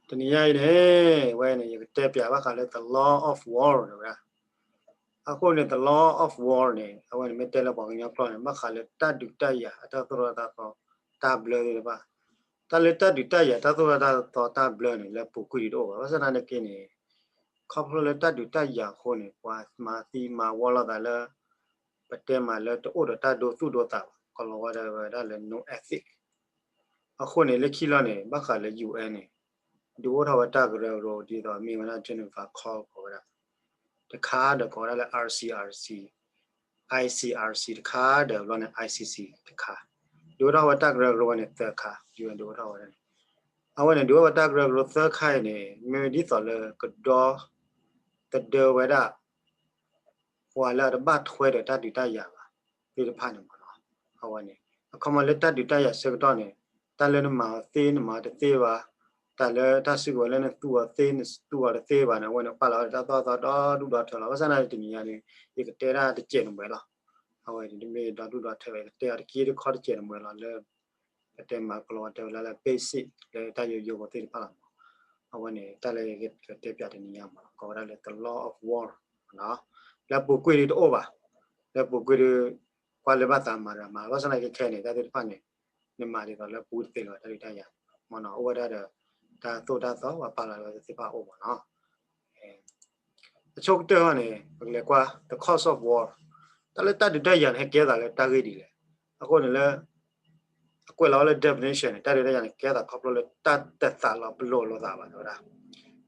တနံၤညါအံၤန့ၣ် ဝဲန့ၣ် ယကတဲပၠးဘၣ်ဃးလၢ the law of war ဝဲဒၣ်. အဃိန့ၣ် the law of war န့ၣ် အဝဲန့ၣ်မ့ၢ်တဲလၢပှၤကညီကျိာ်န့ၣ် ဘၣ်ဃးလၢတၢ်ဒုးတၢ်ယၤ အတၢ်သိၣ်တၢ်သီ တၢ်ဘျၢသ့ၣ်တဖၣ်. တၢ်လၢတၢ်ဒုးတၢ်ယၤ တၢ်သိၣ်တၢ်သီ တၢ်ဘျၢန့ၣ် လၢပူၤကွံာ်ဒံးတအိၣ်ဘၣ်. ဘၣ်ဆၣ်သနာ်က့န့ၣ် ခီဖျိလၢတၢ်ဒုးတၢ်ယၤအဃိန့ၣ် ပှၤမၤသံမၤဝီလိာ်သးလၢ ပတဲမးလၢတအိၣ်ဒီးတၢ်ဒိသူၣ်ဒိသးဘၣ်, ကီၤလၤဝါတဲဝဲဒၣ်လၢ no ethic. အဃိန့ၣ် လၢခံလီၤန့ၣ် ဘၣ်ဃးလၢ ယူၣ်အဲၣ် န့ၣ် ဒုးအိၣ်ထီၣ်ဝဲတၢ်ကရၢကရိ ဒ်သိးမ့ၢ်ဝဲဒၣ် Geneva Convention ကိးဝဲဒၣ် တခါဒီးကိးဝဲဒၣ်လၢ ICRC, ICRC တခါဒီးဘျီန့ၣ် ICC တခါ, ဒုးအိၣ်ထီၣ်ဝဲတၢ်ကရၢကရိဝဲန့ၣ်သၢခါ, ဒုးအိၣ်ထီၣ်ဝဲဒၣ်န့ၣ်, အဝဲန့ၣ် ဒုးအိၣ်ဝဲတၢ်ကရၢကရိသၢခါအံၤန့ၣ် မ့ၢ်ဒ်သိးလၢကဒီသဒၢဝဲဒၣ် ပှၤလၢအတဘၣ်ထွဲဒီးတၢ်ဒုးတၢ်ယၤဘၣ်သ့ၣ်တဖၣ်န့ၣ်မ့ၢ်နီၤ. အဝဲန့ၣ် အခီပညီလၢတၢ်ဒုးတၢ်ယၤဆၢကတီၢ်န့ၣ် တၢ်လၢနမၤအီၤသ့ နမၤအီၤတသ့ဘၣ်, တၢ်လၢတၢ်စုကဝဲၤလၢနသူအီၤသ့ နသူအီၤတသ့ဘၣ်န့ၣ် အဝဲန့ၣ်ပာ်လီၤဝဲဒၣ်တၢ်သိၣ်တၢ်သီဒီဒူၣ်ဒီထၢလီၤ. ဘၣ်ဆၣ်သနာ်က့တနံၤညါန့ၣ် ယကတဲဒၣ်တစဲးနမဲာ်လီၤ. အဝဲန့ၣ်တမ့ၢ်ဒီဒူၣ်ဒီထၢဘၣ်, ယကတဲအီၤတက့ၢ်တခီတစဲးနမဲာ်လီၤလၢ ပတဲမးကီၤလၤဝါတဲဝဲဒၣ်လၢ basic လၢတၢ်ယိယိဖိသ့ၣ်တဖၣ်လီၤမး. အဝဲန့ၣ် တၢ်လၢယကတဲပၠးတနံၤညါမး ကိးဝဲဒၣ်လၢ the law of war လၢပူၤကွံာ်ဒုးတအိၣ်ဘၣ်, လၢပူၤကွံာ်ဒုး ကွၢ်လၢဘၣ်သးမၤဒီးမၤ, ဘၣ်ဆၣ်သနာ်က့ခဲအံၤန့ၣ် တၢ်သ့ၣ်တဖၣ်န့ၣ် နမၤဒ်သိးလၢပူၤတသ့လၢၤဘၣ် တၢ်ဒုးတၢ်ယၤမ့ၢ်နီၤ, အိၣ်ဝဲဒၣ်ဒီး တၢ်သိၣ်တၢ်သီ ပှၤပာ်လီၤဝဲသ့ၣ်တဖၣ်အအိၣ်မ့ၢ်နီၤ. အဆိကတၢၢ်န့ၣ် ပကလဲၤကွၢ် the cause of war, တၢ်လၢတၢ်ဒုးတၢ်ယၤန့ၣ် ဟဲကဲသးလၢတၢ်ဂ့ၢ်ဒ်လဲၣ်. အဃိန့ၣ်လၢ အကွဲးလီၤဝဲလၢ definition န့ၣ် တၢ်ဒုးတၢ်ယၤန့ၣ် ကဲသးခီဖျိလၢတၢ်တသးလီၤပလိာ်လိာ်သးဘၣ် တဲဝဲဒၣ်,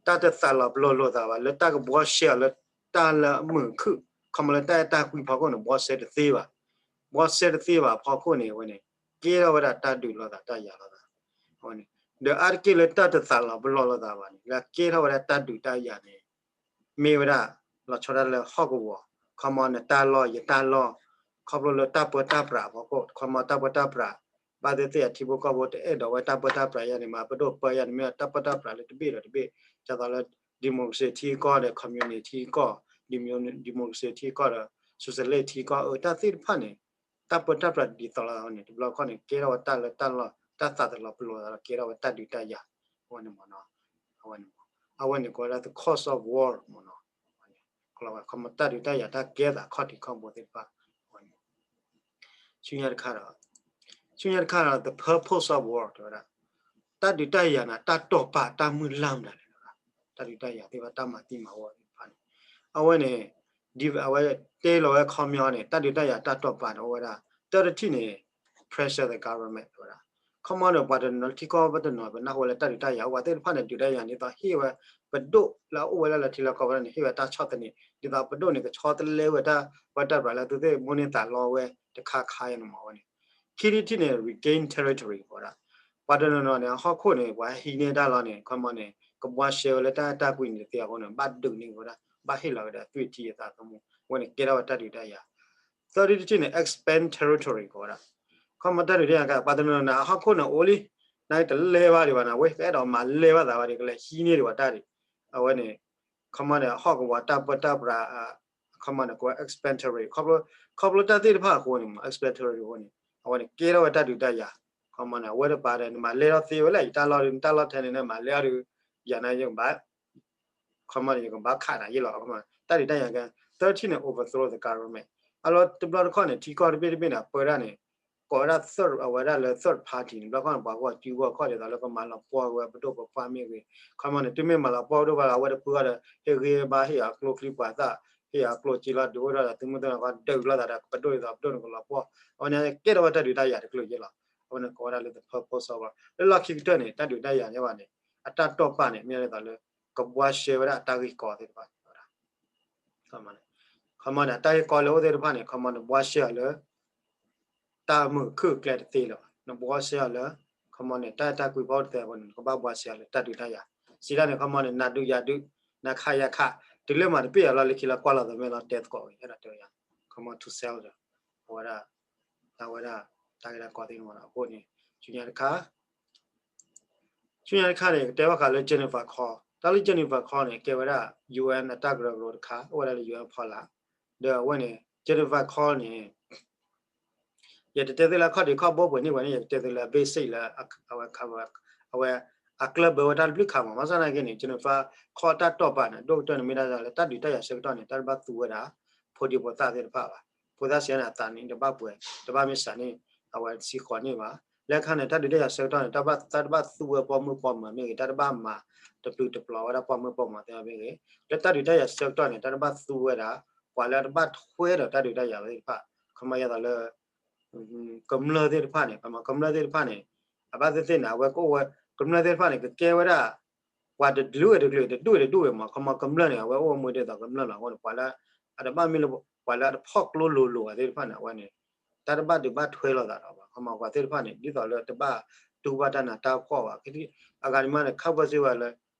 တၢ်တသးလီၤပလိာ်လိာ်သးဘၣ် လၢတၢ်ကဘှီရှဲအီၤလၢတၢ်လၢအမုာ်အခုၣ်, ခီမ့ၢ်လၢတၢ်အဲၣ်တၢ်ကွံဖီခိၣ်န့ၣ် ဘှီရှဲတသ့ဘၣ်, ဘှီရှဲတသ့ဘၣ်အဖီခိၣ်န့ၣ် အဝဲန့ၣ် ကဲထီၣ်ဝဲဒၣ်တၢ်ဒုးလိာ်သးတၢ်ယၤလိာ်သး, အဝဲန့ၣ် ဒီးအါတက့ၢ်လၢတၢ်တသးလီၤပလိာ်လိာ်သးဘၣ်န့ၣ် လၢကဲထီၣ်ဝဲဒၣ်တၢ်ဒုးတၢ်ယၤန့ၣ် မ့ၢ်ဝဲဒၣ် လီၤဆီဒၣ်တၢ်လၢဟီၣ်ကဝီၤ, ခီမ့ၢ်နတၢ်လီၢ်ယတၢ်လီၢ်, ခီဖျိလၢတၢ်ပၢတၢ်ပြးအဖီခိၣ်, ခီမ့ၢ်တၢ်ပၢတၢ်ပြး ဘၣ်သ့ၣ်သ့ၣ်အထံဖိကီၢ်ဖိတအဲၣ်ဒိးဝဲတၢ်ပၢတၢ်ပြးယၤန့ၣ် မ့ၢ်ပဒိၣ်ပၢယၤန့ၣ် မ့ၢ်တၢ်ပၢတၢ်ပြးလၢတဘ့ၣ်ဒီးတဘ့ၣ်, ဒ်သိးလၢ democracy ထံကီၢ်ဒီး communist ထံကီၢ်, democracy ထံကီၢ်ဒီး socialist ထံကီၢ် အတၢ်သ့ၣ်တဖၣ်န့ၣ် တၢ်ပၢတၢ်ပြးဒ်သိးလီၤန့ၣ် တဘျီခီၣ်န့ၣ် ကဲထီၣ်ဝဲတၢ်လၢတၢ်လီၢ် တၢ်သးတလီၤပလိာ်သးဒီး ကဲထီၣ်ဝဲတၢ်ဒုးတၢ်ယၤ, အဝဲန့ၣ်မ့ၢ်နီၤ, အဝဲန့ၣ်မ့ၢ်, အဝဲန့ၣ်ကိးဝဲဒၣ် the cause of war မ့ၢ်နီၤ, ခီမ့ၢ်တၢ်ဒုးတၢ်ယၤတၢ်ကဲသးခီၣ်ထံးခီၣ်ဘိသ့ၣ်တဖၣ်, အဝဲန့ၣ် ဆူညါတခါဒီး, ဆူညါတခါဒီး the purpose of war တဲဝဲဒၣ်, တၢ်ဒုးတၢ်ယၤန့ၣ် တၢ်တိာ်ပာ်တၢ်မုၢ်လၢ်မတၤလဲၣ်, တၢ်ဒုးတၢ်ယၤသ့ၣ်တဖၣ် တၢ်မၤသံမၤဝီသ့ၣ်တဖၣ်န့ၣ်, အဝဲန့ၣ်, ဒ်အဝဲတဲလီၤဝဲခီပညီန့ၣ် တၢ်ဒုးတၢ်ယၤတၢ်တိာ်ပာ်န့ၣ် အိၣ်ဝဲဒၣ် တၢ်တထံၣ်န့ၣ် pressure the government တဲဝဲဒၣ်, ခီမ့ၢ်န့ၣ် ပှၤတနီၤထံကီၢ်ပတနီၤ ပနၢ်ဟူဝဲလၢတၢ်ဒုးတၢ်ယၤ အိၣ်ဝဲသ့ၣ်တဖၣ်န့ၣ် ဒုးတၢ်ယၤန့ၣ် ဒ်သိးဟ့ၣ်ဝဲ ပဒိၣ်လၢအအိၣ်ဝဲဒၣ်လၢထံလီၢ်ကီၢ်ပူၤန့ၣ် ဟ့ၣ်ဝဲတၢ်ဆီၣ်သနံး ဒ်သိးပဒိၣ်န့ၣ် ကဆီတလဲဝဲတၢ်ပၢတၢ်ပြးလၢသုသ့ၣ်မိၣ်န့ၢ်သးလီဝဲတခါခါအံၤန့ၣ်မ့ၢ်ဝဲန့ၣ်, ခံထံၣ်တထံၣ်န့ၣ် regain territory ကိးဝဲဒၣ်, ပှၤတနီၤနီၤန့ၣ် အဟီၣ်ခိၣ်န့ၣ် ပှၤဟံးန့ၢ်တၢ်လီၤန့ၣ် ခီမ့ၢ်န့ၣ် ကဘှါရှဲဝဲလၢတၢ်အဲၣ်တၢ်ကွံန့ၣ်တသ့အဃိန့ၣ် ဘၣ်ဒုးန့ၢ်ဝဲဒၣ် ဘၣ်ဟ့ၣ်လီၤက့ၤဒီးအသွံၣ်ထံအသးသမူ အဝဲန့ၣ်ကဲထီၣ်ဝဲတၢ်ဒုးတၢ်ယၤ, သၢထံၣ်တထံၣ်န့ၣ် expand territory ကိးဝဲဒၣ်, ခီမ့ၢ်တၢ်ဒုးတၢ်ယၤ ပှၤတနီၤနီၤန့ၣ် အဟီၣ်ခိၣ်န့ၣ်အိၣ်လံ နာ်က့တလဲၤဘၣ်ဒံးဘၣ်န့ၣ် ဝဲ ကအဲၣ်ဒိးမၤလဲၤဘၣ်သးဘၣ်ဒံး ကလဲၤဟံးန့ၢ်ဒံးဘၣ်တၢ်ဒံး, အဝဲန့ၣ် ခီမ့ၢ်န့ၣ် ဟီၣ်ကဝီၤတၢ်ပၢတၢ်ပြး ခီမ့ၢ်န့ၣ် ကိးဝဲ expand territory ခီဖျိ ခီဖျိတၢ်သ့ၣ်တဖၣ်အဃိန့ၣ် expand territory အဃိန့ၣ် အဝဲန့ၣ်ကဲထီၣ်ဝဲတၢ်ဒုးတၢ်ယၤ, ခီမ့ၢ်န့ၣ် အဝဲတပၤဒီး နမၤလဲၤထီၣ်သ့ဝဲလၢ ယတၢ်လီၢ်ဒုး နတၢ်လီၢ်ထဲန့ၣ် နမၤလဲၤအီၤဒုး ယၤန့ၣ်ယကဘၣ် ခီမ့ၢ်န့ၣ် ယကဘၣ်ခးနၤယ့ၢ်လီၤ, တၢ်ဒုးတၢ်ယၤကဲ သၢထံၣ်န့ၣ် overthrow the government အလီၢ်တဘျီတခီၣ်န့ၣ် ထံကီၢ်တဘ့ၣ်တဘ့ၣ်န့ၣ် အပၢဒၣ်န့ၣ် ကိးဝဲဒၣ် third အဝဲဒၣ်လၢ third party န့ၣ် တဘျီခီၣ်န့ၣ် ပှၤဂီၢ်စုဂီၢ်ခီၣ်ဒ်သိးလၢ ကမၤလီၤပှီၢ်ဝဲပဒိၣ်ပပှၢ်မ့ၢ်ဂ့ၤ, ခီမ့ၢ်န့ၣ် တုၤမ့ၢ်မၤလီၤပှီၢ်ပဒိၣ်ဘၣ်ဒီး အဝဲတပၢၢ်ဒီး ဟ့ၣ်ဂံၢ်ဘါ ဟ့ၣ်အကျိချံပှၤသၣ် ဟ့ၣ်အကျိစ့လီၤ ဒုးအိၣ်ထီၣ်ဒီးသုးမုၢ်သံၣ်ဘိ ဒုးလိာ်သးဒီးပဒိၣ်ဒ်သိးပဒိၣ်န့ၣ်ကလီၤပှီၢ်, အဝဲန့ၣ်ကဲထီၣ်ဝဲတၢ်ဒုးတၢ်ယၤတကလုာ်ယ့ၢ်လီၤ, အဝဲန့ၣ်ကိးဝဲဒၣ်လၢ the purpose of war လၢလီၢ်ခံကတၢၢ်န့ၣ် တၢ်ဒုးတၢ်ယၤန့ၣ်ဘၣ်န့ၣ် အတၢ်တိာ်ပာ်န့ၣ် မ့ၢ်ဒ်သိးလၢ ကဘှါရှဲဝဲဒၣ်အတၢ်ဂ့ၢ်ကီသ့ၣ်တဖၣ် ခီမ့ၢ်န့ၣ် တၢ်ဂ့ၢ်ကီလၢအိၣ်သ့ၣ်တဖၣ်န့ၣ် ခီမ့ၢ်န့ၣ် ဘှါရှဲအီၤလၢ တၢ်မုာ်ခုၣ်ကျဲတသ့လၢၤဘၣ်, နဘှါရှဲအီၤလၢ ခီမ့ၢ်န့ၣ် တၢ်အဲၣ်တၢ်ကွံဖီတသ့အဃိန့ၣ် နကဘၣ်ဘှါရှဲအီၤလၢတၢ်ဒုးတၢ်ယၤ, စံးတၢ်န့ၣ် ခီမ့ၢ်န့ၣ် နၤဒုးယၤဒုး နၤခးယၤခး တုၤလၢမၤတပ့ၢ်အလီၢ်လၢခံလၢကွၢ်လီၤသးမဲာ်လီၤတဲသကိးဝဲ အဲၣ်ဒိးတဲဝဲယၤ, ခီမ့ၢ် to sell ဒီး အဝဲဒၣ် တၢ်ဝဲဒၣ် တၢ်ဂ့ၢ်တၢ်ကီသ့ၣ်တဖၣ်အဃိန့ၣ် ဆူညါတခါ ဆူညါတခါန့ၣ် ကတဲဘၣ်ဃးလၢ Geneva Convention တၢ်လၢ Geneva Convention န့ၣ် ကဲဝဲဒၣ် ယူၣ်အဲၣ် အတၢ်ကရၢကရိတခါ အိၣ်ဝဲဒၣ်လၢ ယူၣ်အဲၣ် ဖီလာ်, ဒီးအဝဲန့ၣ် Geneva Convention န့ၣ် ယတတဲသုလၢခီၣ်ထံးခီၣ်ဘိပှဲၤန့ၢ်ဝဲန့ၣ် ယကတဲသုလၢ basic လၢ အဝဲ အဝဲ အကျၢၢ်ဘၢဝဲတၢ်တဘျုးခါမး. ဘၣ်ဆၣ်သနာ်က့န့ၣ် Geneva Convention တၢ်တိာ်ပာ်န့ၣ် ဒိၣ်ကတၢၢ်န့ၣ်မ့ၢ်ဒၣ်လၢ တၢ်ဒုးတၢ်ယၤဆၢကတီၢ်န့ၣ် တၢ်တဘၣ်သူဝဲဒၣ် ဖိဒံဖိသၣ်သ့ၣ်တဖၣ်ဘၣ်. ဖိသၣ်ဆံးန့ၣ် အသးနံၣ်တဘၣ်ပှဲၤ တဘၣ်မ့ၢ်စးန့ၣ် အဝဲစံဃီၤန့ၢ်ဘၣ်. လၢခါန့ၣ် တၢ်ဒုးတၢ်ယၤဆၢကတီၢ်န့ၣ် တၢ်ဘၣ် တၢ်တဘၣ်သူဝဲပိာ်မုၣ်ပိာ်မၢၤမ့ၢ်ဂ့ၤ, တၢ်တဘၣ်မၤတပျုာ်တပျီၤဝဲဒၣ်ပိာ်မုၣ်ပိာ်မၢၤသ့ၣ်တဖၣ်မ့ၢ်ဂ့ၤ, လၢတၢ်ဒုးတၢ်ယၤဆၢကတီၢ်န့ၣ် တၢ်တဘၣ်သူဝဲဒၣ် ပှၤလၢအတဘၣ်ထွဲဒီးတၢ်ဒုးတၢ်ယၤဝဲသ့ၣ်တဖၣ်, ခီမီယဲသိးလၢ ကမျၢၢ်သ့ၣ်တဖၣ်န့ၣ် ကမျၢၢ်သ့ၣ်တဖၣ်န့ၣ် အဘၣ်သ့ၣ်သ့ၣ်န့ၣ် အဝဲကအိၣ်ဝဲ ကမျၢၢ်သ့ၣ်တဖၣ်န့ၣ် ကကဲဝဲဒၣ် ပှၤတဒူၣ်ဝဲတကျိၤ တဒူၣ်ဝဲတဒူၣ်ဝဲမး, ခီမီကမျၢၢ်န့ၣ် အဝဲအိၣ်မူဒ်သိးကမျၢၢ်လီၤ. အဃိန့ၣ် ပှၤလၢ အတဘၣ်မ့ၢ်လၢ ပှၤလၢအတဖီၣ်ကျိလိၤလိၤအသ့ၣ်တဖၣ်န့ၣ် အဝဲန့ၣ် တၢ်တဘၣ်ဒုးဘၣ်ထွဲလိာ်သးဒီးဘၣ်, ခီမီပှၤသ့ၣ်တဖၣ်န့ၣ် ဒ်သိးလၢတဘၣ်တူၢ်ဘၣ်တၢ်နးတၢ်ဖှီၣ်ဘၣ်. အဂၤတမံၤန့ၣ် ခီဖျိစ့ၢ်ဝဲလၢ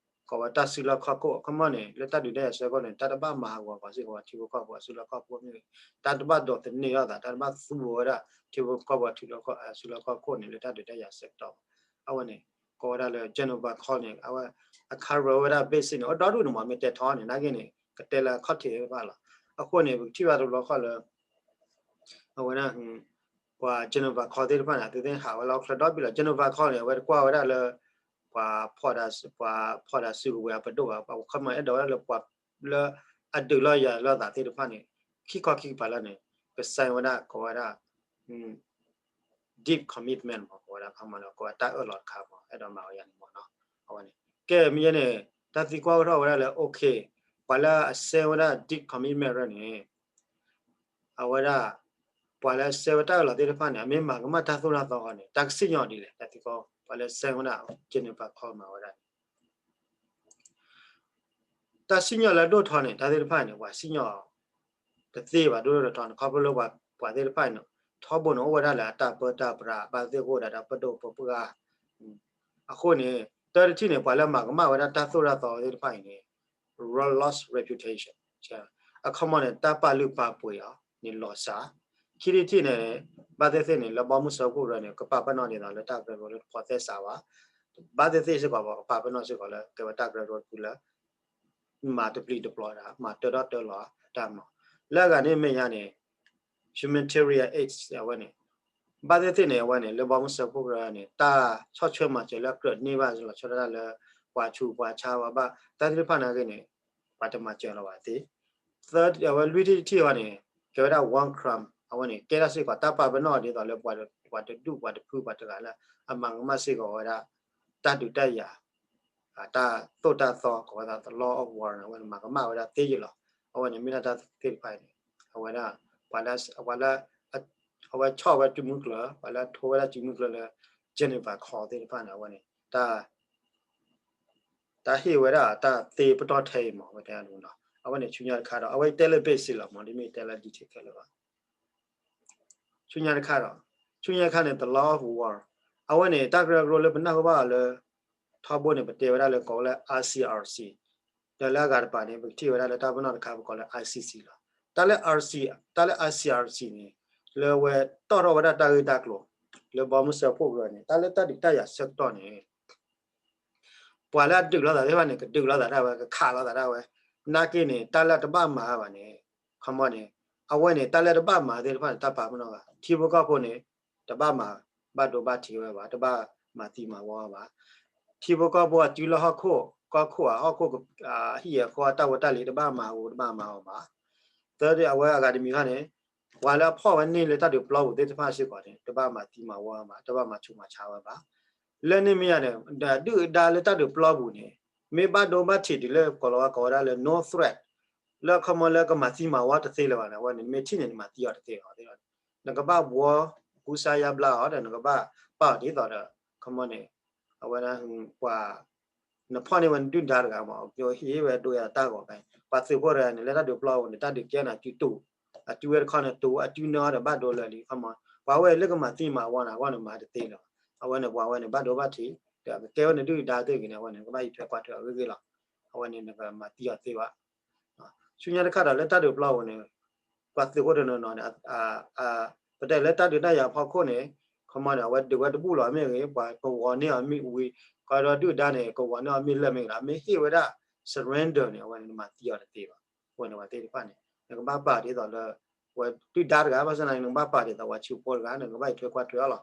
ကိးဝဲတၢ်စုလီၢ်ခီၣ်ခိၣ်, ခီမီန့ၣ် လၢတၢ်ဒုးတၢ်ယၤဆၢကတီၢ်န့ၣ် တၢ်တဘၣ်မၤဟးဂီၤပှၤစ့ၢ်ကီး ထံဖိကီၢ်ဖိအစုလီၢ်ခီၣ်ခိၣ်မ့ၢ်ဂ့ၤ, တၢ်တဘၣ်ဒိးသန့ၤလိာ်သး တၢ်တဘၣ်သူဝဲဒၣ် ထံဖိကီၢ်ဖိအစုလီၢ်ခီၣ်ခိၣ်န့ၣ် လၢတၢ်ဒုးတၢ်ယၤဆၢကတီၢ်ဘၣ်. အဝဲန့ၣ် ကိးဝဲဒၣ်လၢ Geneva Convention န့ၣ် အဝဲ အ cover ဝဲဒၣ် basic န့ၣ် အိၣ်ဒီဒူၣ်န့ၣ်မး မ့ၢ်တဲထီန့ၣ် နာ်က့န့ၣ် ကတဲလၢအခီၣ်ထံးသ့ၣ်တဖၣ်လီၤ. အဃိန့ၣ် ပကထံၣ်ဘၣ်တဘျီဃီလၢ အဝဲဒၣ် ပှၤ Geneva Convention သ့ၣ်တဖၣ်န့ၣ် အသ့ၣ်သ့ၣ်ဟးဝဲလီၤချၢဒီဘ့ၣ်လီၤ. Geneva Convention န့ၣ် အဝဲတကွၢ်ဝဲဒၣ်လၢ ပှၤဖီၣ်ဒၣ် ပှၤဖီၣ်ဒၣ်စုကဝဲၤအပဒိၣ်ဘၣ်, ပှၤခီမီအဲၣ်ဒိးဝဲဒၣ်လၢပှၤလၢ အဒုးလီၤယၤလိာ်သးသ့ၣ်တဖၣ်န့ၣ် ခံခီခံကပၤလၢန့ၣ် က sign ဝဲဒၣ် ကိးဝဲဒၣ် deep commitment မး ကိးဝဲဒၣ်ခီမီလၢ ကိးဝဲတၢ်အၢၣ်လီၤတခါမး အဲၣ်ဒိးမၤဝဲယၤန့ၣ်မးနီၤ. အဝဲန့ၣ် ကဲမ့ၢ်ယဲန့ၣ် တၢ်သံကွၢ်အိၣ်ထီၣ်ဝဲဒၣ်လၢ okay ပှၤလၢအ sign ဝဲဒၣ် deep commitment ရၢန့ၣ် အဝဲဒၣ် ပှၤလၢ sign ဝဲတၢ်အၢၣ်လီၤသ့ၣ်တဖၣ်န့ၣ် အမ့ၢ်မၤကမၣ်တၢ်သိၣ်တၢ်သီဃီန့ၣ် တၢ်ကစံၣ်ညီၣ်ဒ်လဲၣ် တၢ်သံကွၢ် ပှၤလၢ sign ဝဲဒၣ် Geneva Convention မၤဝဲဒၣ်န့ၣ် တၢ်စံၣ်ညီၣ်လၢအဒိၣ်ထီန့ၣ် တၢ်သ့ၣ်တဖၣ်န့ၣ် ပှၤစံၣ်ညီၣ်တသ့ဘၣ်ဒိၣ်ဒိၣ်ထီထီန့ၣ် ခီဖျိလၢပှၤသ့ၣ်တဖၣ်န့ၣ် ထီဘိန့ၣ် အိၣ်ဝဲဒၣ်လၢအတၢ်ပၢတၢ်ပြး ဘၣ်သ့ၣ်အဃိဒီးတၢ်ပဒိၣ်ပပှၢ် အဃိန့ၣ် တၢ်တထံၣ်န့ၣ် ပှၤလၢမၤကမၣ်ဝဲဒၣ်တၢ်သိၣ်တၢ်သီသ့ၣ်တဖၣ်အံၤန့ၣ် lost reputation အခီမီန့ၣ် တၢ်ပာ်လုၢ်ပာ်ပှ့ၤအီၤန့ၣ်လီၤစှၤ, ခံထံၣ်တထံၣ်န့ၣ် ဘၣ်သ့ၣ်သ့ၣ်န့ၣ် လၢဘီမုၢ်စၢဖှိၣ်ကရၢန့ၣ် ကပာ်ပနီၣ်ဒ်သိးလၢတၢ်ကရၢကရိလၢတဖိးသဲစးဘၣ်, ဘၣ်သ့ၣ်သ့ၣ်စ့ၢ်ကီး ပကပာ်ပနီၣ်စ့ၢ်ကီးလၢ ကဲဝဲတၢ်ကရၢကရိတဖုလၢ မၤတပျံၤတပျီၤတၢ် မၤတၢထီၣ်တၢလီၤတၢ်မၤ, လၢအဂၤန့ၣ်မဲာ်ညါန့ၣ် humanitarian aid အဝဲန့ၣ် ဘၣ်သ့ၣ်သ့ၣ်န့ၣ် အဝဲန့ၣ် လၢဘီမုၢ်စၢဖှိၣ်ကရၢန့ၣ် တၢ်ဆီၣ်ထွဲမၤစၢၤလၢအကြၢးန့ၢ်ဘၣ်လီၤဆီဒၣ်တၢ်လၢ ပှၤဆူးပှၤဆါဝဲဘၣ် တၢ်သ့ၣ်တဖၣ်နာ်က့န့ၣ် ပှၤတမၤစၢၤလီၤဘၣ်သ့ သၢ အဝဲလွံၢ်ထံၣ်တထံၣ်အဝဲန့ၣ် ကဲဝဲဒၣ် one crime အဝဲန့ၣ် ကဲဒၣ်စ့ၢ်ကီးတၢ်ပာ်ပနီၣ်ဒ်သိးလၢပှၤတဒူၣ်ပှၤတဖုပှၤတဂၤလၢ အမၤကမၣ်စ့ၢ်ကီးဝဲဒၣ် တၢ်ဒုးတၢ်ယၤ တၢ်သိၣ်တၢ်သီ ကိးဝဲဒၣ် the law of war န့ၣ် အဝဲန့ၣ်မၤကမၣ်ဝဲဒၣ်သ့ယံာ်လီၤ. အဝဲန့ၣ်မ့ၢ်ဒၣ်တၢ်သ့ၣ်တဖၣ်အံၤန့ၣ် အဝဲဒၣ် ပှၤလၢ အဝဲဆီၣ်ဝဲစုမုၢ်ကျၢၤ ပှၤလၢထိဝဲဒၣ်စုမုၢ်ကျၢၤလၢ Geneva Convention သ့ၣ်တဖၣ်န့ၣ် အဝဲန့ၣ် တၢ် တၢ်ဟ့ၣ်ဝဲဒၣ်တၢ်သ့ပတီၢ်ထဲအံၤမး အဝဲတဲဒ်န့ၣ်လီၤ. အဝဲန့ၣ်ဆူညါတခါဒီး အဝဲတဲလၢ basic လီၤမး ဒ်မ့ၢ်တဲလၢ detail ခဲလၢာ်ဘၣ် ဆူညါတခါဒီး ဆူညါတခါန့ၣ် the law of war အဝဲန့ၣ် တၢ်ကရၢကရိလၢပနၢ်ဟူဘၣ်အီၤလၢ ထီဘိန့ၣ် ပတဲဝဲဒၣ်လၢကိးဝဲလၢ I C R C ဒီးလၢအဂၤတပၤန့ၣ် ပကထံၣ်ဝဲဒၣ်လၢတၢ်ပနီၣ်တခါ ပကိးလၢ I C C လီၤ. တၢ်လၢ R C တၢ်လၢ I C R C န့ၣ် လၢဝဲတီၣ်ထီၣ်ဝဲဒၣ်တၢ်ဂ့ၢ်တၢ်ကျိၤ လၢဘီမုၢ်စၢဖှိၣ်ကရၢန့ၣ် တၢ်လၢတၢ်ဒုးတၢ်ယၤဆၢကတီၢ်န့ၣ် ပှၤလၢအဒုးလိာ်သးသ့ၣ်တဖၣ်န့ၣ် ကဒုးလိာ်သးဒၣ်ဝဲ ကခးလိာ်သးဒၣ်ဝဲ နာ်က့န့ၣ် တၢ်လၢတဘၣ်မၤဘၣ်န့ၣ် ခီမီန့ၣ် အဝဲန့ၣ် တၢ်လၢတဘၣ်မၤသ့ၣ်တဖၣ်န့ၣ် တၢ်ပာ်ပနီၣ်ဘၣ် ထံဖိကီၢ်ဖိန့ၣ် တဘၣ်မၤဘၣ်ဒိဘၣ်ထံးဝဲဘၣ် တဘၣ်မၤသံမၤဝီဘၣ် ထံဖိကီၢ်ဖိအစုလီၢ်ဟီၣ်ခိၣ် ကီၢ်ခိၣ်အဟီၣ်ခိၣ် ဟံၣ်အဃီအတၢ်ဝဲတၢ်လံၤ တဘၣ်မၤဟူတဘၣ်မၤအီၤဘၣ် သၢ အဝဲအဂၤတမံၤခီန့ၣ် ပှၤလၢအဖီၣ်ဝဲန့ၢ်လၢတၢ်ဒုးပျီပူၤသ့ၣ်တဖၣ်စ့ၢ်ကီးန့ၣ် တဘၣ်မၤသံမၤဝီဘၣ် တဘၣ်မၤဆူးမၤဆါဝဲဘၣ် လၢန့ၣ်မ့ၢ်ယါန့ၣ် ဒုၣ်ဒါလၢတၢ်ဒုးပျီပူၤန့ၣ် မ့ၢ်ဘၣ်ဒိဘၣ်ထံးတုၤလၢကိးလီၤဝဲကိးဝဲဒၣ်လၢ no threat လၢအခီမီလၢကမၤသံမၤဝီတသ့လၢၤဘၣ်န့ၣ် အဝဲန့ၣ် မ့ၢ်ထံၣ်န့ၣ် နမၤသံအီၤတသ့လၢၤဘၣ် နကဘၣ်ဘှီကူစါယါဘျါအီၤဒီး နကဘၣ်ပာ်အီၤဒ်သိးဒီး ခီမီန့ၣ် အဝဲဒၣ် ပှၤ နဖီၣ်န့ၢ်ဝဲနဒုၣ်ဒါတဂၤမး ကဟ့ၣ်ဝဲဒိယၤတၢ်ဂီၤဖဲ ပှၤသုးဖိတဂၤန့ၣ် လၢတၢ်ဒုးပျီပူၤန့ၣ် တၢ်ဒုးကဲန့ၣ် အစုတူာ် အစုဝဲတခီန့ၣ် တူာ်အစုန့ၢ်အီၤဒီးဘၣ်ဒိလၢာ်လံ ခီမီ ပှၤဝဲလၢကမၤသံမၤဝီန့ၣ် အဂီၢ်န့ၣ်မၤတသ့လၢၤဘၣ် အဝဲန့ၣ် ပှၤဝဲန့ၣ် ဘၣ်ဒိဘၣ်ထံး ဒီးကကဲဝဲနဒုၣ်ဒါသ့ၣ်ဂ့ၤန့ၣ် အဝဲန့ၣ် နကဘၣ်အံးထွဲကွၢ်ထွဲအဂ့ၢ်ဂ့ၢ်လီၤ အဝဲန့ၣ် နကမၤသံအီၤသ့ဘၣ် ဆူညါတခါဒီးလၢတၢ်ဒုးပျီပူၤန့ၣ် ပှၤသုးဖိတနီၤနီၤန့ၣ် ပတဲလၢတၢ်ဒုးတၢ်ယၤဖီခိၣ်န့ၣ် ခီမီန့ၣ် အဝဲဒုးဝဲတဘူၣ်လီၤမ့ၢ်ဂ့ၤ ပှၤကဝီၤန့ၢ်အီၤမ့ၢ်ဝံၤ ကဒီးဒုၣ်ဒါန့ၣ် ကဝီၤန့ၢ်အီၤမ့ၢ်လၢာ်မ့ၢ်ဂ့ၤလီၤ မ့ၢ်ဟ့ၣ်ဝဲဒၣ် surrender န့ၣ် အဝဲန့ၣ် နမၤသံအီၤတသ့ဘၣ် အဝဲန့ၣ် ပှၤသ့ၣ်တဖၣ်န့ၣ် နကဘၣ်ပာ်ဒ်သိးလၢ ဝဲဒုၣ်ဒါတဂၤ ဘၣ်ဆၣ်သနာ်က့ နကဘၣ်ပာ်ဒ်သိးပှၤဆူးဖိတဂၤ နကဘၣ်အံးထွဲကွၢ်ထွဲအီၤလီၤ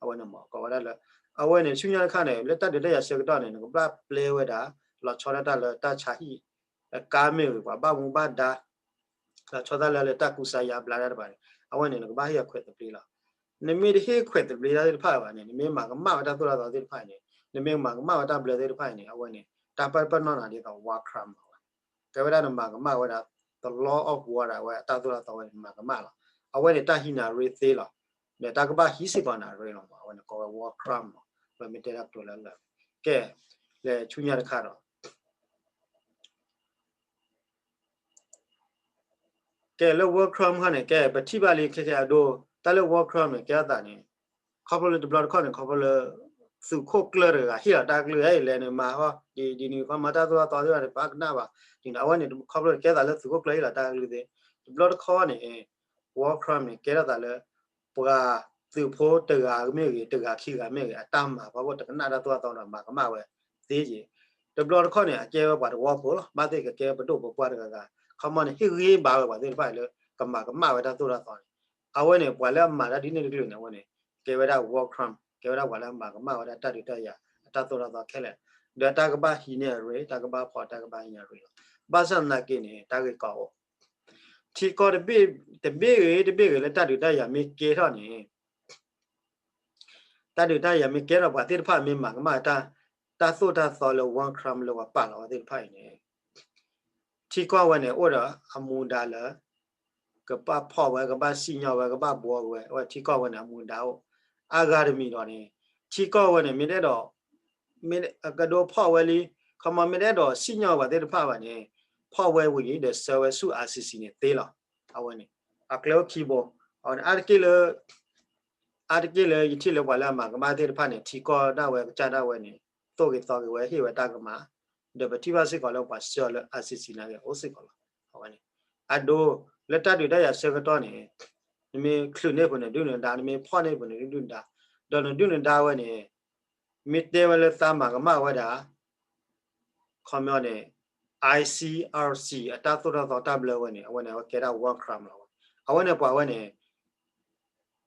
အဝဲန့ၣ်မး ကိးဝဲဒၣ်လၢ အဝဲန့ၣ်ဆူညါတခါန့ၣ် လၢတၢ်ဒုးတၢ်ယၤဆၢကတီၢ်န့ၣ် နကဘၣ်ပျဲဝဲဒၣ် လီၤဆီဒၣ်တၢ်လၢတၢ်ဆါဟံၣ် ကါမ့ၢ်ဂ့ၤ ပှၤဘၣ်မူဘၣ်ဒါ လီၤဆီဒၣ်တၢ်လၢတၢ်ကူစါယါဘျါတၢ်တဖၣ်န့ၣ် အဝဲန့ၣ် နကဘၣ်ဟ့ၣ်အခွဲးသဘျ့လီၤ. နမ့ၢ်တဟ့ၣ်ခွဲးသဘျ့တၢ်သ့ၣ်တဖၣ်ဘၣ်န့ၣ် နမ့ၢ်မၤကမၣ်ဝဲတၢ်သိၣ်တၢ်သီသ့ၣ်တဖၣ်န့ၣ် နမ့ၢ်မၤကမၣ်ဝဲတၢ်ဘျၢသ့ၣ်တဖၣ်န့ၣ် အဝဲန့ၣ် တၢ်ပၢၢ်ပနီၣ်နၤဒ်သိး war crime မးဝဲ ကဲဝဲဒၣ်နမၤကမၣ်ဝဲဒၣ် the law of war ဒၣ်ဝဲအတၢ်သိၣ်တၢ်သီဝဲန့ၣ် မၤကမၣ်လီၤ. အဝဲန့ၣ်တၢ်ဟံးန့ၢ်အရ့သ့လီၤ. ဒီးတၢ်ကဘၣ်ဟံးစ့ၢ်ကီးန့ၣ်အရ့လီၤမး အဝဲန့ၣ်ကိးဝဲ war crime မး ပမ့ၢ်တဲတၢ်ကတိၤလၢလၢာ် ကဲ လဲၤဆူညါတခါဒီး ကဲလၢ war crime ခီန့ၣ် ကဲပထံၣ်ဘၣ်လံခဲကဲအဒိ တၢ်လၢ war crime န့ၣ် ကဲအသးန့ၣ် ခီဖျိလၢတဘျီတခီၣ်န့ၣ် ခီဖျိလၢ သုးခိၣ်ကျၢၢ်တဂၤဟ့ၣ်လီၤတၢ်ကလုၢ် ဟဲလဲၤနမၤဟီ ဒ်ဒ်နုၤခီမၤတၢ်သိၣ်တၢ်သီသ့ၣ်တဖၣ်န့ၣ် ပှၤကနၣ်ဘၣ် ဒ်န့ၣ် အဝဲန့ၣ် ခီဖျိကဲသးလၢသုးခိၣ်ကျၢၢ်ဟ့ၣ်လီၤတၢ်ကလုၢ်သ့ၣ် တဘျီတခီၣ်န့ၣ် war crime န့ၣ် ကဲထီၣ်သးလၢ ပှၤသုးဖိတဂၤမ့ၢ်ဂ့ၤ တဂၤခံဂၤမ့ၢ်ဂ့ၤ အတၢ်မၤဖီခိၣ်တကနၣ်တၢ်သိၣ်တၢ်သီဒီးမၤကမၣ်ဝဲသ့ယ့ၣ် တဘျီတခီၣ်န့ၣ် အကဲဝဲပှၤတဝီဖိလီၤ. ဘၣ်သ့ၣ်ကကဲပဒိၣ်ပပှၢ်တဂၤဂၤ ခီမီန့ၣ် ဟ့ၣ်ဂံၢ်ဘါဝဲပှၤသ့ၣ်တဖၣ်လၢ ကမၤကမၣ်ဝဲတၢ်သိၣ်တၢ်သီန့ၣ် အဝဲန့ၣ် ပှၤလၢအမၤတၢ်ဒ်န့ၣ်တကလုာ်န့ၣ် အဝဲန့ၣ် ကဲဝဲဒၣ် war crime ကဲဝဲဒၣ်ပှၤလၢအမၤကမၣ်ဝဲဒၣ်တၢ်ဒုးတၢ်ယၤ အတၢ်သိၣ်တၢ်သီခဲလၢာ် ဒီးတၢ်ကဘၣ်ဟံးန့ၢ်အရ့ တၢ်ကဘၣ်ဖီၣ် တၢ်ကဘၣ်ဟံးန့ၢ်အရ့လီၤ. ဘၣ်ဆၣ်သနာ်က့န့ၣ် တၢ်ဂ့ၢ်ကီအိၣ် ထံကီၢ်တဘ့ၣ်ဂ့ၤ တဘ့ၣ်ဂ့ၤလၢတၢ်ဒုးတၢ်ယၤမ့ၢ်ကဲထီၣ်န့ၣ် တၢ်ဒုးတၢ်ယၤမ့ၢ်ကဲထီၣ် ပှၤသ့ၣ်တဖၣ်မ့ၢ်မၤကမၣ်တၢ် တၢ်သိၣ်တၢ်သီလၢ war crime လၢပှၤပာ်လီၤဝဲသ့ၣ်တဖၣ်အံၤန့ၣ် ထံကီၢ်ဝဲန့ၣ် အိၣ်ဒီးအမူဒါလၢ ကဘၣ်ဖီၣ်ဝဲ ကဘၣ်စံၣ်ညီၣ်ဝဲ ကဘၣ်ဘှီဝဲ အဝဲထံကီၢ်ဝဲန့ၣ် အမူဒါအိၣ် အါဂၤတမံၤဒီးန့ၣ် ထံကီၢ်ဝဲန့ၣ် မ့ၢ်တအဲၣ်ဒိး မ့ၢ်ကဒိဖီၣ်ဝဲလံ ခီမီမ့ၢ်တအဲၣ်ဒိးစံၣ်ညီၣ်ပှၤသ့ၣ်တဖၣ်ဘၣ်န့ၣ် ဖီၣ်ဝဲဝံၤလံ ဒီးဆှၢဝဲဆူ ICC န့ၣ်သ့လီၤ. အဝဲန့ၣ် အကျဲအိၣ်ခံဘိ အဝဲန့ၣ် အါတက့ၢ်လၢ အါတက့ၢ်လၢ ယထံၣ်လၢပှၤလၢအမၤကမၣ်သ့ၣ်တဖၣ်န့ၣ် ထံကီၢ်ဒၣ်ဝဲကစၢ်ဒၣ်ဝဲန့ၣ် သိၣ်ဂ့ၤသီဂ့ၤဝဲ ဟ့ၣ်ဝဲတၢ်ကမၣ် ဒီးပထံၣ်ဘၣ်စ့ၢ်ကီးလၢပှၤဆှၢအီၤလၢ ICC နာ်က့အိၣ်စ့ၢ်ကီးလီၤ. အဝဲန့ၣ် အဒိ လၢတၢ်ဒုးတၢ်ယၤဆၢကတီၢ်န့ၣ် နမ့ၢ်ချုးန့ၢ်ပှၤနဒုၣ်နဒါ နမ့ၢ်ဖီၣ်န့ၢ်ပှၤနဒုၣ်နဒါ ဒီးနဒုၣ်နဒါဝဲန့ၣ် မ့ၢ်တဲဝဲလၢသးမၤကမၣ်ဝဲဒၣ် ခီမီန့ၣ် ICRC အတၢ်သိၣ်တၢ်သီတၢ်ဘျၢဝဲန့ၣ် အဝဲန့ၣ် အဝဲကဲဒၣ် war crime လီၤ. အဝဲန့ၣ်ပှၤဝဲန့ၣ်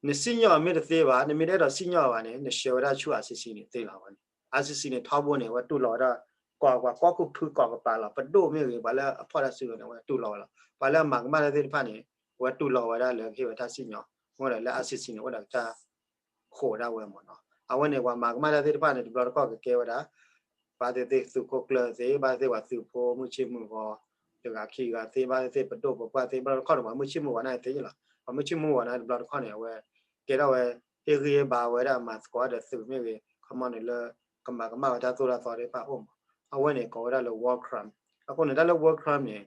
နစံၣ်ညီၣ်မ့ၢ်တသ့ဘၣ် နမ့ၢ်တအဲၣ်ဒိးစံၣ်ညီၣ်ဘၣ်န့ၣ် နဆှၢဝဲဒၣ်ဆူ ICC န့ၣ်သ့လီၤ. အဝဲန့ၣ် ICC န့ၣ် ထီဘိန့ၣ် အဝဲတူၢ်လိာ်ဝဲဒၣ် ကီၢ်ပှၤကီၢ်ခိၣ်ဖုကီၢ်ကပၤလီၤ ပဒိၣ်မ့ၢ်ဂ့ၤ ပှၤလၢအဖီၣ်တၢ်စုကဝဲၤန့ၣ် အဝဲတူၢ်လိာ်ဝဲလီၤ. ပှၤလၢအမၤကမၣ်တၢ်သ့ၣ်တဖၣ်န့ၣ် အဝဲတူၢ်လိာ်ဝဲဒၣ်လၢကဟ့ၣ်ဝဲတၢ်စံၣ်ညီၣ် အဃိဒီးလၢ ICC န့ၣ် အိၣ်ဒီးကစၢ် ဃိးဒၣ်ဝဲမ့ၢ်နီၤ. အဝဲန့ၣ် ပှၤမၤကမၣ်တၢ်သ့ၣ်တဖၣ်န့ၣ် တဘျီတခီၣ်ကကဲဝဲဒၣ် ဘၣ်သ့ၣ်သ့ၣ်သုးခိၣ်ကျၢၢ်သ့ၣ် ဘၣ်သ့ၣ်သ့ၣ်ပှၤသုးဖိမုၢ်ဆ့ၣ်မုၢ်ဂီၤ တဂၤခံဂၤသ့ၣ် ဘၣ်သ့ၣ်သ့ၣ်ပဒိၣ်ပပှၢ်သ့ၣ် တဘျီတခီၣ်န့ၣ် ပှၤမုၢ်ဆ့ၣ်မုၢ်ဂီၤန့ၣ်သ့ၣ်လီၤ. ပှၤမုၢ်ဆ့ၣ်မုၢ်ဂီၤန့ၣ် တဘျီတခီၣ်န့ၣ် အဝဲ ကဲထီၣ်ဝဲ ဟ့ၣ်ဂံၢ်ဟ့ၣ်ဘါဝဲဒၣ်မၤသကိးဒီးသုးမ့ၢ်ဂ့ၤ ခီမီန့ၣ်လၢ ကမၤကမၣ်ဝဲတၢ်သိၣ်တၢ်သီသ့ၣ်တဖၣ်အိၣ်မး အဝဲန့ၣ် ကိးဝဲဒၣ်လၢ war crime. အဃိန့ၣ် တၢ်လၢ war crime န့ၣ်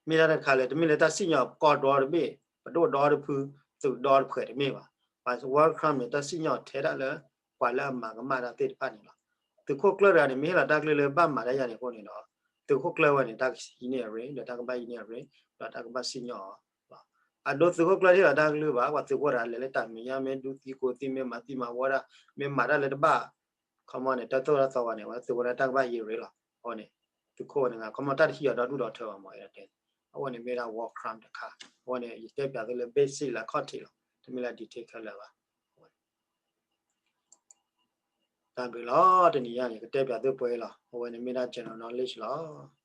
မ့ၢ်တၢ်တခါလၢ တမ့ၢ်လၢတၢ်စံၣ်ညီၣ်ကီၢ်ဒီတဘ့ၣ် ပဒိၣ်ဒီတဖု သုးဒီတဖုတမ့ၢ်ဘၣ်. ပှၤ war crime န့ၣ် တၢ်စံၣ်ညီၣ်ထဲဒၣ်လၢ ပှၤလၢအမၤကမၣ်တၢ်သ့ၣ်တဖၣ်န့ၣ်လီၤ. သုးခိၣ်ကျၢၢ်တဂၤန့ၣ် မ့ၢ်ဟ့ၣ်လီၤတၢ်ကလုၢ်လၢဘၣ်မၤတၢ်ယၤန့ၣ်အဃိန့ၣ်ဒီး သုးခိၣ်ကျၢၢ်ဝဲန့ၣ် တၢ်ကဟံးန့ၢ်အရ့ ဒီးတၢ်ကဘၣ်ဟံးန့ၢ်အရ့ ဒီးတၢ်ကဘၣ်စံၣ်ညီၣ်အီၤ အဒိ သုးခိၣ်ကျၢၢ်တဟ့ၣ်လီၤတၢ်ကလုၢ်ဘၣ် ပှၤသုးဖိတဂၤလဲၤလၢတၢ်မဲာ်ညါ မ့ၢ်ဒူသံကိးသံ မ့ၢ်မၤသံမၤဝီဒၣ် မ့ၢ်မၤတၢ်လၢတဘၣ် ခီမီန့ၣ် တၢ်သိၣ်တၢ်သီဝဲန့ၣ် အဝဲသုးဖိတၢ်ကဘၣ်ဟံးအရ့လီၤ. အဃိန့ၣ် သုးခိၣ်ဝဲန့ၣ် ခီမီတၢ်တဟံးအီၤဒီဒူၣ်ဒီထၢဘၣ်မး ယတဲ အဝဲန့ၣ်မ့ၢ်ဒၣ် war crime တခါ အဝဲန့ၣ် ယတဲပၠးသုလၢ basic လၢအခီၣ်ထံးလီၤ. တမ့ၢ်လၢ detail ခဲလၢာ်ဘၣ်. တၢ်ဘျုးလီၤ တနံၤညါန့ၣ် ကတဲပၠးသုပှဲၤလီၤ. အဝဲန့ၣ်မ့ၢ်ဒၣ် general knowledge လီၤ.